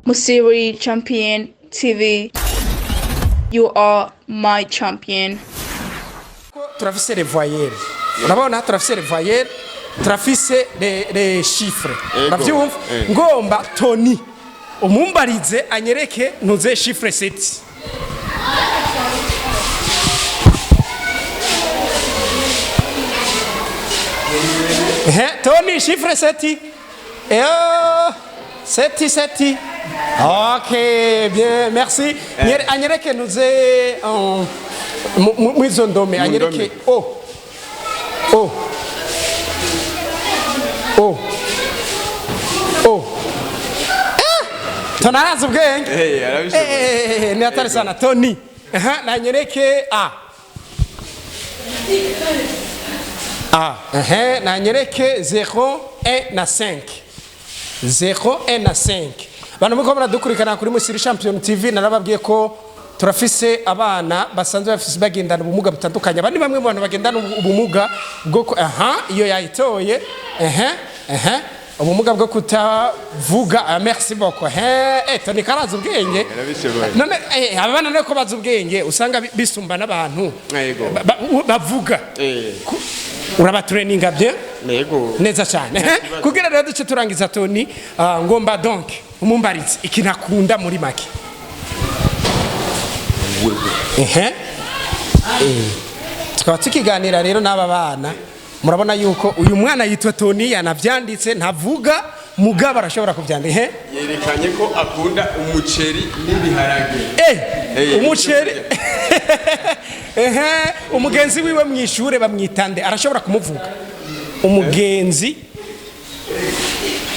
Musiri Champion TV. You are my champion. Turafise les voyelles, urabona, turafise les voyelles, turafise les chiffres, uravyumva? Ngomba Tony umumbarize anyereke ntuze chiffre 7. Ehe, Tony, chiffre 7. Sept, sept. Ok, bien, merci. Anyereke ntuze mwizo ndome, anyereke ndome. O. O. O. O. Tony arazi ubwenge. Eh, arabishoboye. Ni hatari sana Tony. Aha, nanyereke A. A. Aha, nanyereke 0, 1 na 5. 0, 1 na 5. Bantu muko muradukurikirana kuri Musiri Champion TV, narababwiye ko turafise abana basanzwe bafise bagendana ubumuga butandukanye. Abandi bamwe mu bantu bagendana ubumuga bwo aha, iyo yayitoye. Aha, aha. Ubumuga bwo kutavuga. Ah, merci beaucoup. He, Tony karazi ubwenge. Yarabishoboye. None aba bana nako bazi ubwenge, usanga bisumba n'abantu Yego. bavuga. Urabatraininga bien? Yego. Neza cyane. Kugira rero duce turangiza, Tony, ngomba donc umumbarize ikintu akunda muri make. Ehe. Tukaba tukiganira rero n'aba bana, murabona yuko uyu mwana yitwa Tony, yanavyanditse, ntavuga mugabo arashobora kuvyandika. Ehe. Yerekanye ko akunda umuceri n'ibiharage. Umuceri. Ehe, umugenzi wiwe mwishure bamwitande, arashobora kumuvuga?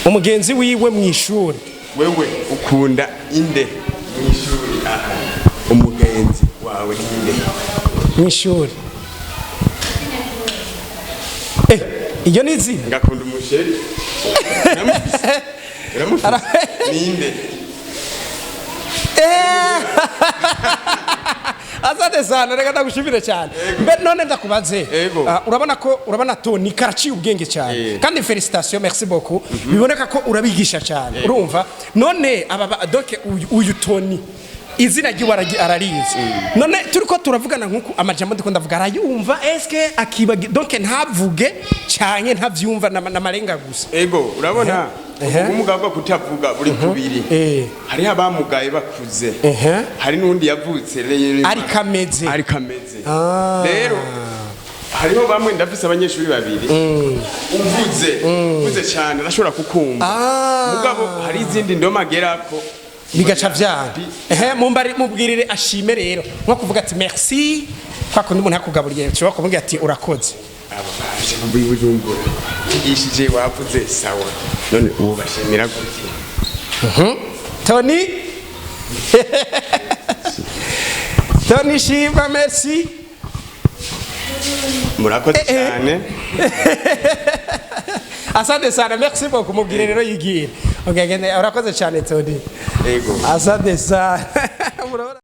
Umugenzi wiwe mwishure. Wewe ukunda inde mw'ishuri? Aha, umugenzi wawe inde? Mwishure. Iyo ni izina. Ngakunda umuceri. Uramufise? Uramufise? Ninde? Asante sana, reka ndagushimire cyane. Mbe none ndakubaze. Ego. Urabona ko, urabona Tony karaciye ubwenge cyane. Kandi félicitations, merci beaucoup. Biboneka ko urabigisha cyane, urumva? None aba donc uyu Tony izina ryiwe ararizi. None turiko turavugana nkuku, amajambo ndiko ndavuga arayumva? Eske akibagi donc ntavuge cyane, ntavyumva n'amarenga gusa? Ego, urabona, ubumuga bwo kutavuga buri kubiri. Hariho abamugaye bakuze. Hari n'undi yavutse rero ariko ameze. Ariko ameze. Rero hariho bamwe, ndafise abanyeshuri babiri, uvuze cyane arashobora kukumva. Mugabo hari izindi ndome agerako bigaca vyanga. Ehe, mumbari mubwirire ashime rero, nko kuvuga ati merci, kwa kundi umuntu yakugaburiye ushobora kumubwira ati urakoze. Aba baje muri Bujumbura, tigishije, wavuze sawa, none ubu bashimira gute? Tony, Tony, shima merci. Murakoze cyane. Asante sana, merci beaucoup. Mubwire rero yigire. Okay, gende, urakoze cyane Tony. Ego. Asante sana. Murabona?